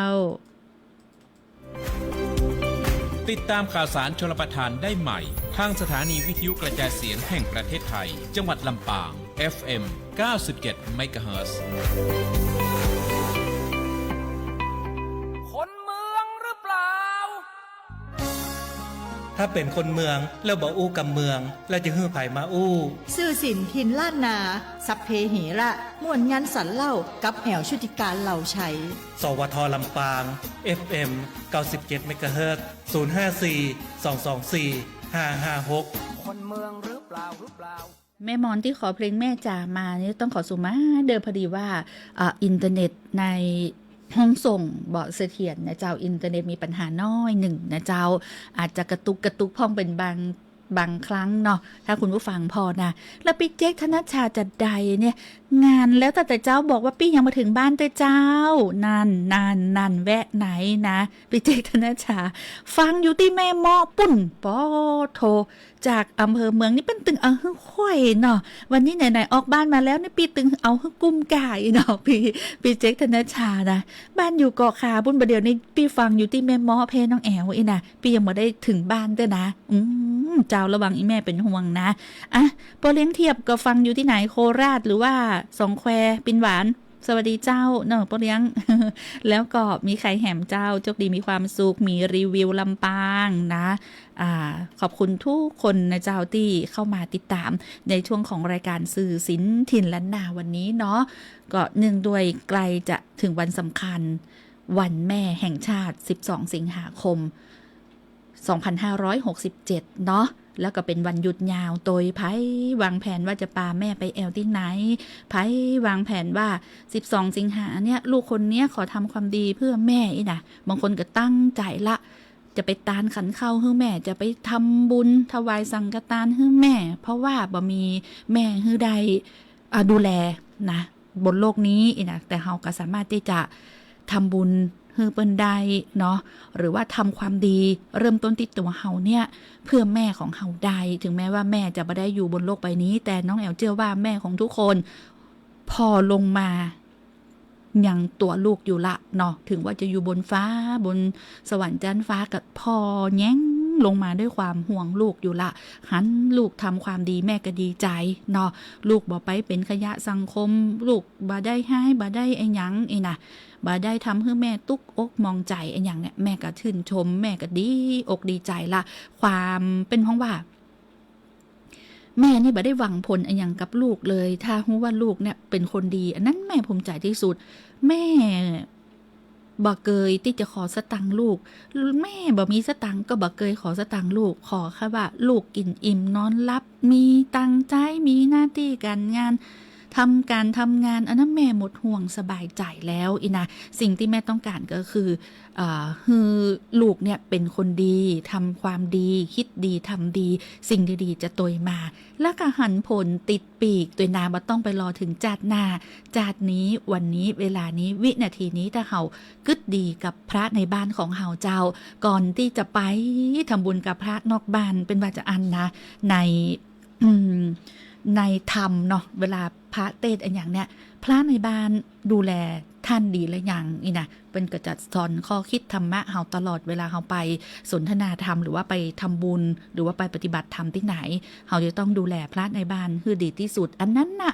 ติดตามข่าวสารชลประทานได้ใหม่ ทางสถานีวิทยุกระจายเสียงแห่งประเทศไทย จังหวัดลำปาง เอฟเอ็ม เก้าสิบเจ็ด เมกะเฮิรตซ์ คนเมืองหรือเปล่า ถ้าเป๋นคนเมืองแล้วบ่อู้กำเมือง แล้วจะหื้อใผมาอู้ สื่อสินถิ่นล้านนา สัพเพเหระ ม่วนงันสันเล่า กับแอ๋วชุติการ เหล่าไชย สวท ลำปาง เอฟเอ็ม เก้าสิบเจ็ด เมกะเฮิรตซ์ ศูนย์ห้าสี่ สองสองสี่ ห้าห้าหก คนเมืองหรือเปล่า หรือเปล่า แม่มอนตี้ขอเพลงแม่จ๋ามานี่ต้องขอสุมาเด้อ พอดีว่า เอ่อ อินเทอร์เน็ตในห้องส่งบ่เสถียรนะเจ้า อินเทอร์เน็ตมีปัญหาน้อยนึ่งนะเจ้า อาจจะกระตุกกระตุกพ่องเป๋นบาง บางครั้งเนาะ ถ้าคุณผู้ฟังผ่อนะ แล้วปี้เจ๊ก ธนชชา จาดใดเนี่ย งานแล้วตั้งแต่เจ๊าบอกว่าปี้ยังบ่เถิงบ้านเต๊อะเจ้า นั่น นั่น นั่น แวะไหนนะ ปี้เจ๊ก ธนชชา ฟังอยู่ตี้แม่เมาะปู๊น ปอโถ จากอำเภอเมืองนี่เปิ้นตึงเอาหื้อค่อยเนาะ วันนี้ไหนๆ ออกบ้านมาแล้วนี่ปี้ตึงเอาหื้อกุ้มก่ายเนาะ ปี้ ปี้เจ๊ก ธนชชา นะ บ้านอยู่เกาะขาปู๊น บ่าเดี่ยวนี้ปี้ฟังอยู่ตี้แม่เมาะแพร่น้องแอ๋วอี้นะ ปี้ยังบ่ได้เถิงบ้านเต๊อะนะ อืม เจ้า ระวังอี่แม่เป๋นห่วงนะ อ่ะ ป้อเลี้ยงเทียบก็ฟังอยู่ตี้ไหน โคราชหรือว่าสองแคว ปินหวาน สวัสดีเจ้า เนาะ ป้อเลี้ยง แล้วก็มีใครแหมเจ้า โชคดีมีความสุข มีรีวิวลำปางนะ อ่า ขอบคุณทุกคนนะเจ้าตี้เข้ามาติดตามในช่วงของรายการสื่อสินถิ่นล้านนาวันนี้เนาะ ก็เนื่องด้วยใกล้จะเถิงวันสำคัญ วันแม่แห่งชาติ สิบสอง สิงหาคม สองพันห้าร้อยหกสิบเจ็ด เนาะ แล้วก็เป๋นวันหยุดยาว โตยใผวางแผนว่าจะปาแม่ไปแอ่วตี้ไหน ใผวางแผนว่า สิบสอง สิงหาเนี่ย ลูกคนเนี้ยขอทำความดีเพื่อแม่อี้นะ บางคนก็ตั้งใจ๋ละ จะไปตานขันข้าวหื้อแม่ จะไปทำบุญถวายสังฆตานหื้อแม่ เพราะว่าบ่มีแม่หื้อได้ อ่า ดูแลนะ บนโลกนี้อี้นะ แต่เฮาก็สามารถตี้จะทำบุญหื้อเปิ้นได้เนาะ หรือว่าทำความดีเริ่มต้นตี้ตั๋วเฮาเนี่ย เพื่อแม่ของเฮาได้ ถึงแม้ว่าแม่จะบ่ได้อยู่บนโลกใบนี้ แต่น้องแอ๋วเจื้อว่าแม่ของทุกคนผ่อลงมา ยังตั๋วลูกอยู่ละเนาะ ถึงว่าจะอยู่บนฟ้า บนสวรรค์จั๊นฟ้า ก็ผ่อแย้ง ลงมาด้วยความห่วงลูกอยู่ละ หันลูกทำความดีแม่ก็ดีใจ๋เนาะ ลูกบ่ไปเป๋นขยะสังคม ลูกบ่ได้ฮ้าย บ่ได้อะหยังอี้นะ บ่ได้ทำหื้อแม่ตุ๊กอกหมองใจ๋อะหยังเนี่ย แม่ก็ชื่นชม แม่ก็ดีอกดีใจ๋ละ ความเป๋นเพราะว่า แม่นี่บ่ได้หวังผลอะหยังกับลูกเลย ถ้าฮู้ว่าลูกเนี่ยเป๋นคนดี อันนั้นแม่ภูมิใจ๋ตี้สุด แม่บ่เกยตี้จะขอสตางค์ลูก แม่บ่มีสตางค์ก็บ่เกยขอสตางค์ลูก ขอแค่ว่าลูกกิ๋นอิ่มนอนหลับ มีตังค์ใจ๊ มีหน้าตี้ก๋านงาน ทำก๋านทำงาน อันนั้นแม่หมดห่วงสบายใจ๋แล้วอี้นะ สิ่งตี้แม่ต้องก๋านก็คือ เอ่อ หื้อลูกเนี่ยเป๋นคนดี ทำความดี คิดดี ทำดี สิ่งดีๆ จะตวยมา แล้วก็หันผลติดปีกตวยนา บ่ต้องไปรอเถิงจาติหน้า จาตินี้ วันนี้ เวลานี้ วินาทีนี้ ถ้าเฮากึ๊ดดีกับพระในบ้านของเฮาเจ้า ก่อนตี้จะไปทำบุญกับพระนอกบ้าน เป๋นว่าจาอั้นนะ ใน อืม ในธรรมเนาะ เวลาพระเตสน์อะหยังเนี่ย พระในบ้านดูแลต้านดีหรือยังอี้นะ เปิ้นก็จะสอนข้อคิดธรรมะเฮาตลอด เวลาเฮาไปสนทนาธรรม หรือว่าไปทำบุญ หรือว่าไปปฏิบัติธรรมตี้ไหน เฮาจะต้องดูแลพระในบ้านหื้อดีตี้สุด อันนั้นน่ะ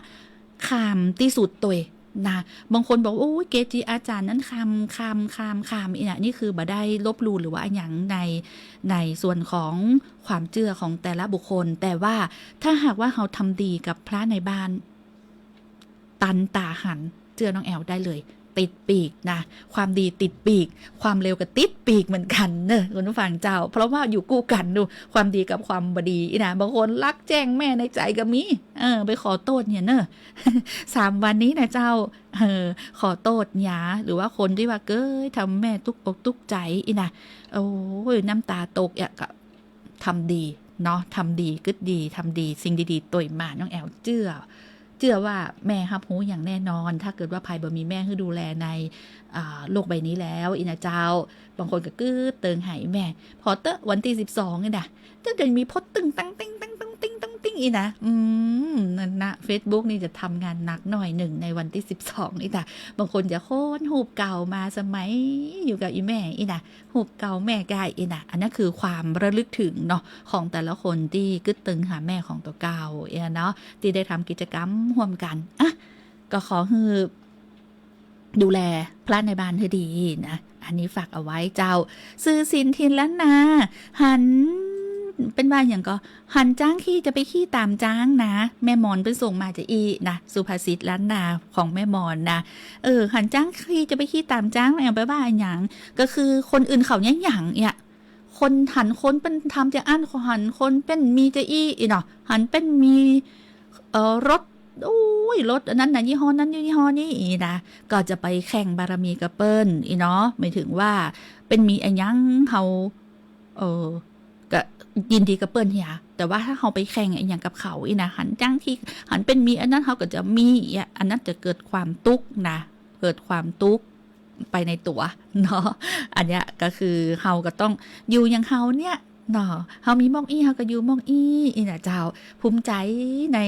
ข้ามตี้สุดตวยนะ บางคนบอกว่า โอ้ย เกจิอาจ๋ารย์นั้นข้าม ข้าม ข้าม ข้ามอี้นะ นี่คือบ่ได้ลบหลู่หรือว่าอะหยังใน ในส่วนของความเจื้อของแต่ละบุคคล แต่ว่าถ้าหากว่าเฮาทำดีกับพระในบ้าน ตันต๋าหัน เจื้อน้องแอ๋วได้เลย ติดปีกนะ ความดีติดปีก ความเลวก็ติดปีกเหมือนกั๋นเนอะ คุณผู้ฟังเจ้า เพราะว่าอยู่กู้กั๋นดู ความดีกับความบ่ดีอี้นะ บางคนลักแจ้งแม่ในใจ๋ก็มี เออ ไปขอโต้ษเนี่ยเนอะ สามวันนี้นะเจ้า เออ ขอโต้ษเนี่ย หรือว่าคนตี้ว่าเกยทำแม่ตุ๊กอกตุ๊กใจ๋อี้นะ โอ้ย น้ำต๋าตกอะ ก็ ทำดีเนาะ ทำดี กึ๊ดดี ทำดี สิ่งดีๆ ตวยมา น้องแอ๋วเจื้อ เจื้อว่าแม่ฮับฮู้อย่างแน่นอน ถ้าเกิดว่าใผบ่มีแม่หื้อดูแลใน อ่า โลกใบนี้แล้ว อี้นะเจ้า บางคนก็กึ๊ดเติงหาแม่ ผ่อเต๊อะ วันตี้สิบสองนี่นะ ก็จะมีโพสต์ตึงตังติ๊งตังตึงติ๊งตังติ๊งอี้นะ อืม นั่นนะ เฟซบุ๊กนี่จะทำงานหนักหน่อยนึ่งในวันตี้สิบสองอี้นะ บางคนจะค้นฮูปเก่ามาสมัยอยู่กับอี้แม่อี้นะ ฮูปเก่าแม่ก็อี้นะ อันนั้นคือความระลึกถึงเนาะ ของแต่ละคนตี้กึ๊ดเติงหาแม่ของตั๋วเก่าอี้เนาะ ตี้ได้ทำกิจกรรมฮ่วมกั๋น อ่ะ ก็ขอหื้อดูแลพระในบ้านหื้อดีนะ อันนี้ฝากเอาไว้เจ้า ซื่อสินถิ่นล้านนา หัน เปิ้นว่าอะหยังก็ หันจ๊างขี้จะไปขี้ต๋ามจ๊างนะ แม่มอนเปิ้นส่งมาจาอี้นะ สุภาษิตล้านนาของแม่มอนนะ เออ หันจ๊างขี้จะไปขี้ต๋ามจ๊าง แม่แอ๋วแปลว่าอะหยัง ก็คือคนอื่นเขาเยียะหยังเนี่ย คนหันคนเปิ้นทำจาอั้น หันคนเปิ้นมีจาอี้อี้เนาะ หันเปิ้นมี เอ่อ รถ โอ้ย รถอันนั้นน่ะ ยี่ห้อนั้น ยี่ห้อนี้อี้นะ ก็จะไปแข่งบารมีกับเปิ้นอี้เนาะ หมายถึงว่าเปิ้นมีอะหยังเฮา เออ ก็ยินดีกับเปิ้นเหีย แต่ว่าถ้าเฮาไปแข่งอะหยังกับเขาอี้นะ หันจ๊างขี้ หันเปิ้นมีอันนั้น เฮาก็จะมีอี้ อันนั้นจะเกิดความตุ๊กข์นะ เกิดความตุ๊กข์ไปในตั๋วเนาะ อันเนี้ยก็คือเฮาก็ต้องอยู่อย่างเฮาเนี่ยเนาะ เฮามีหม่องอี้ เฮาก็อยู่หม่องอี้อี้นะเจ้า ภูมิใจ๋ใน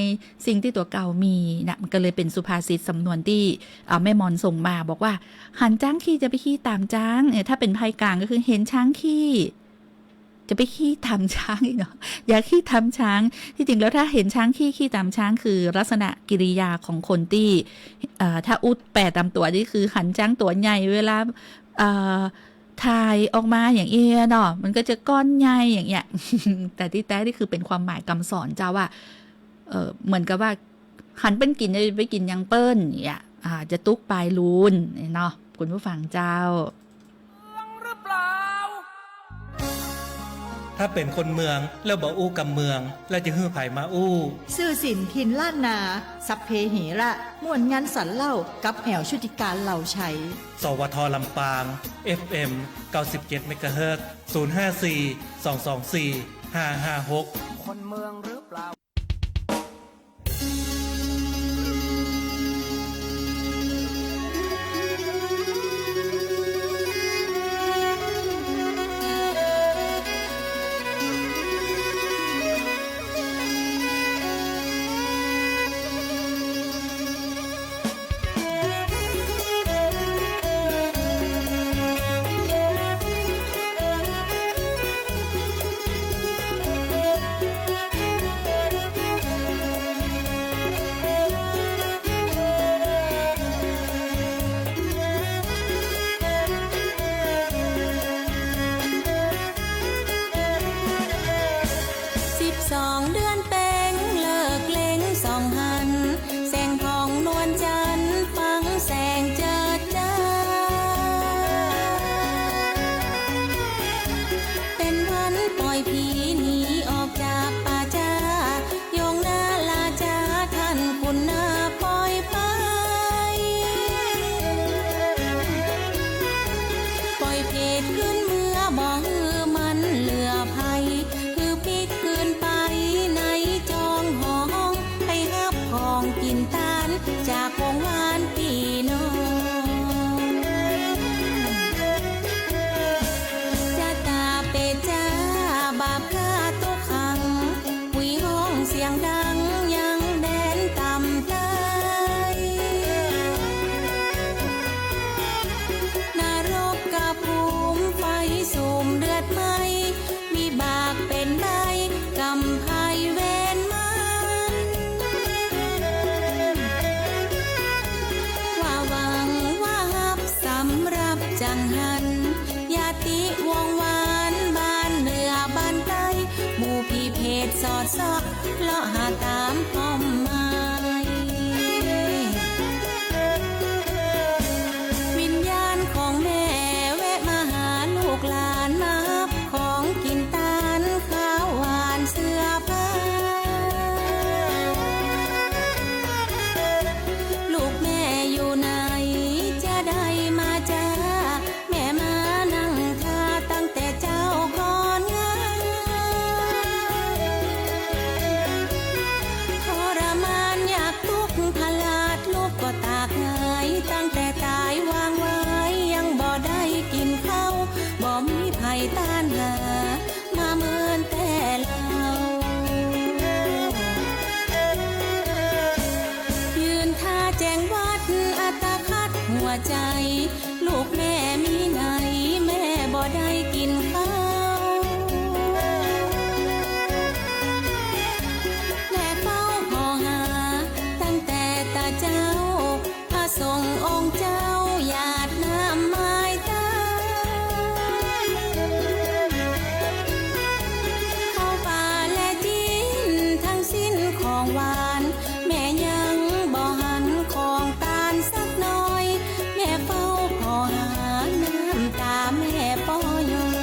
สิ่งตี้ตั๋วเก่ามีนะ มันก็เลยเป๋นสุภาษิตสำนวนตี้ อ่า แม่มอนส่งมาบอกว่า หันจ๊างขี้จะไปขี้ต๋ามจ๊าง เออ ถ้าเป๋นไพกลางก็คือเห็นจ๊างขี้ จะไปขี้ต๋ามจ๊างอี้เนาะ อย่าขี้ต๋ามจ๊าง ที่จริงแล้วถ้าเห็นจ๊างขี้ ขี้ต๋ามจ๊าง คือลักษณะกิริยาของคนตี้ เอ่อ ถ้าอู้แปลต๋ามตั๋วนี่คือหันจ๊างตั๋วใหญ่ เวลา เอ่อ ถ่ายออกมาอย่างอี้เนาะ มันก็จะก้อนใหญ่อย่างเงี้ย แต่ตี้แต๊นี่คือเป๋นความหมายกำสอนเจ้าว่า เอ่อ เหมือนกับว่า หันเปิ้นกิ๋น จะไปกิ๋นอย่างเปิ้นเนี่ย อ่า จะตุ๊กข์ปายลูนเนาะ คุณผู้ฟังเจ้า ถ้าเป๋นคนเมืองแล้วบ่อู้กำเมือง แล้วจะหื้อใผมาอู้ ซื่อสินถิ่นล้านนา สัพเพเหระ ม่วนงันสันเล่า กับแอ๋วชุติการ เหล่าไชย สวท ลำปาง เอฟเอ็ม เก้าสิบเจ็ดเมกะเฮิรตซ์ ศูนย์ห้าสี่ สองสองสี่ ห้าห้าหก คนเมืองหรือเปล่า หัน ญาติวงศ์หวาน บ้านเหนือบ้านใต้ หมู่พี่เพชรสอดส่อง เลาะหาต๋ามความหมาย วิญญาณของแม่แวะมาหาลูกหลาน มาฮับของกิ๋นตาน ข้าวหวานเสื้อผ้า ลูกแม่อยู่ไหน จะได้มาจ้า แม่มานั่งท่าตั้งแต่เจ๊าก่อนงาม ทรมานยากตุ๊กข์พลาดลูกก็ตากหงาย ตั้งแต่ต๋ายวางไว้ยังบ่ได้กิ๋นข้าว บ่มีใผต้านหา มาเมินแต่เล่า ยืนท่าแจ้งวัดอัตคัดหัวใจ๋ ลูกแม่มีไหน แม่บ่ได้กิ๋นข้าว แม่เฝ้าผ่อหาตั้งแต่ตะเจ๊า พระสงฆ์องค์เจ้าหยาดน้ำไม้ตา ข้าวป๋าและจิ๊นทั้งสิ้นของหวาน แม่ยังบ่หันของตานสักหน่อย แม่เฝ้าผ่อหาน้ำต๋าแม่ป้อย้อย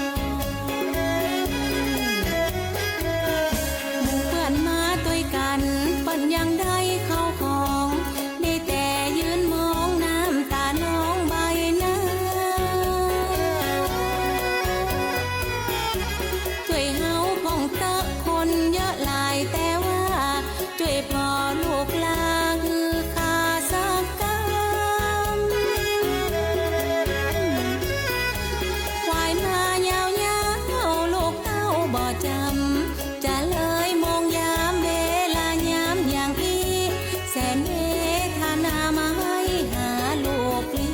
หมู่เปื้อนมาตวยกั๋น เปิ้นยังได้ข้าวของ ได้แต่ยืนมองน้ำต๋านองใบหน้า จ้วยเฮาพ่องเต๊อะคนเยอะหลายแต่ว่า จ้วยผ่อลูกลาหื้อข้าสักกำ ควายมายาวๆ ลูกเต้าบ่จ๋ำ จะเลยมองยามเวลายามอย่างอี้ แสนเมตตามาให้หาลูกลี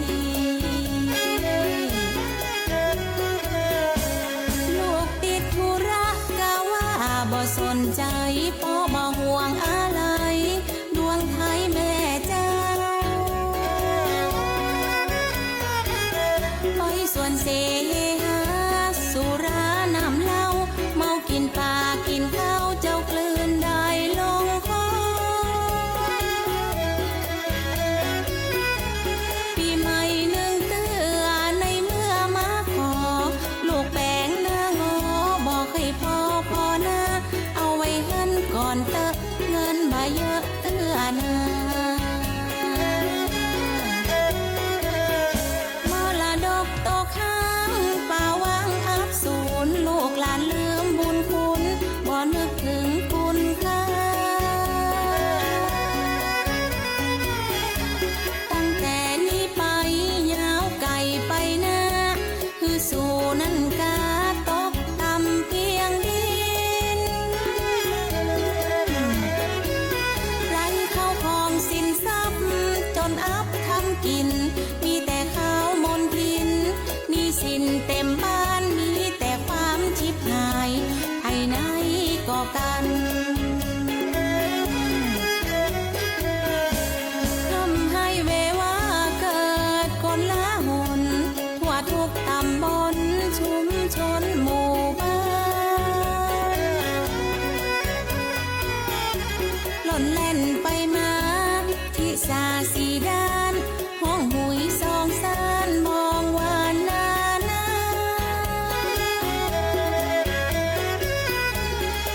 ลูกติดธุระกะว่าบ่สนใจ๋ ป้อบ่ห่วงอะไร ดวงไท้แม่เจ้า ไปสวนเสหา สุราน้ำเหล้า เมากิ๋นปากิ๋นข้าว เจ้ากลืนได้ลงคอ ปี๋ใหม่นึ่งเตื้อในเมื่อมาขอ ลูกแป๋งหน้างอ บ่ใค่ผ่อผ่อนา เอาไว้หั้นก่อนเต๊อะ เงินบ่เยอะเตื้อนา มรดกตกค้างป่าว่างอับสูญ ลูกหลานลืมบุญคุณ บ่นึกเถิงคุณค่า ตั้งแต่นี้ไปยาวไก๋ไปนา หื้อสูนั้นกาตกต่ำเปียงดิน ไร้ข้าวของสินทรัพย์จ๋นอับทำกิ๋น มีแต่ข้าวมนทิน หนี้สินเต๋มบ้าน มีแต่ความฉิบหาย ไผไหนก็กั๋น ทำให้เววาเกิดคนละหน ทั่วทุกต๋ำบลชุมชนหมู่บ้าน ล่นแล่นไปมาทิศสี่ด้าน ฮ้องหุยสองซ่านมองว่านานา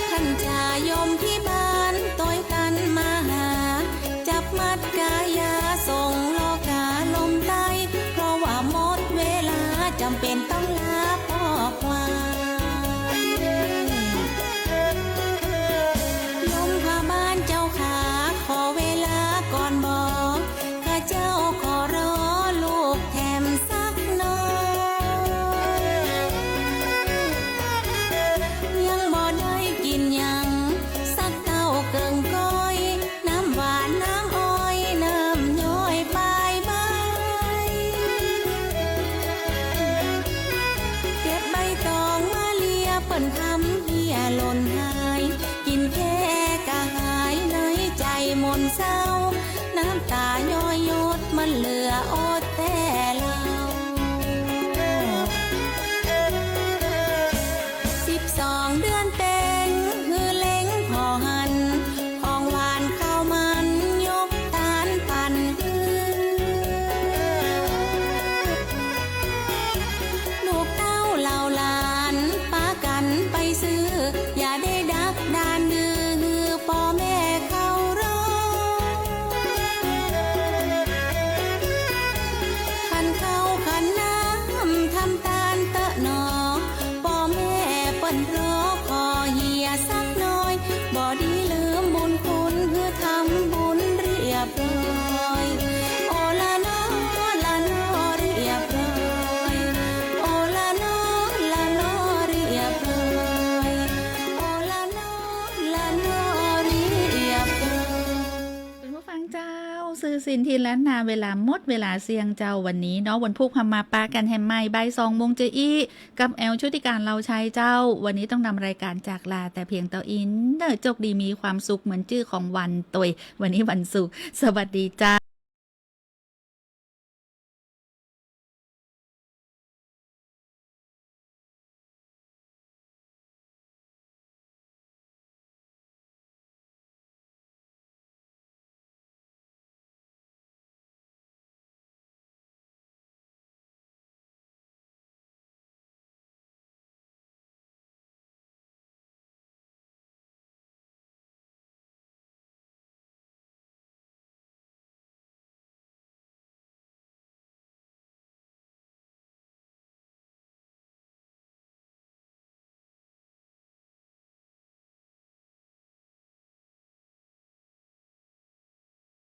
ท่านจายมพิบาลตวยกั๋นมาหา จับมัดก๋ายาส่งลอกาลมใต้ เพราะว่าหมดเวลาจ๋ำเป๋นต้องลาป้อควาย ยมพบาลเจ้าข้า ขอเวลาก่อนบ่ ข้าเจ้าขอรอลูกแถมสักหน่อย ยังบ่ได้กิ๋นหยัง สักเต้าเกิ่งก้อย น้ำหวานน้ำอ้อย น้ำย้อยปลายใบ เก็บใบตองมาเลีย เปิ้นทำเหียหล่นหาย กิ๋นแค่กระหาย ในใจ๋หม่นเศร้า น้ำต๋าย้อยหยด มันเหลืออดแต่เหล้า เพราะขอเฮียสักหน่อย บ่ดีลืมบุญคุณ หื้อทำบุญเรียบร้อย โอละนอ ละนอ เรียบร้อย โอละนอ ละนอ เรียบร้อย โอละนอ ละนอ เรียบร้อย คุณผู้ฟังเจ้า ซื่อสินทีละนา เวลาหมดเวลาเสี้ยงเจ้า วันนี้เนาะ วันพุธเฮามาปะกั๋นแหมใหม่บ่ายสองโมงจะอี้ กับแอลชุติการเล่าใช้เจ้า วันนี้ต้องนำรายการจากลาแต่เพียงเต้าอี้เน่อ โจคดีมีความสุขเหมือนจื้อของวันตวย วันนี้วันศุกร์ สวัสดีเจ้า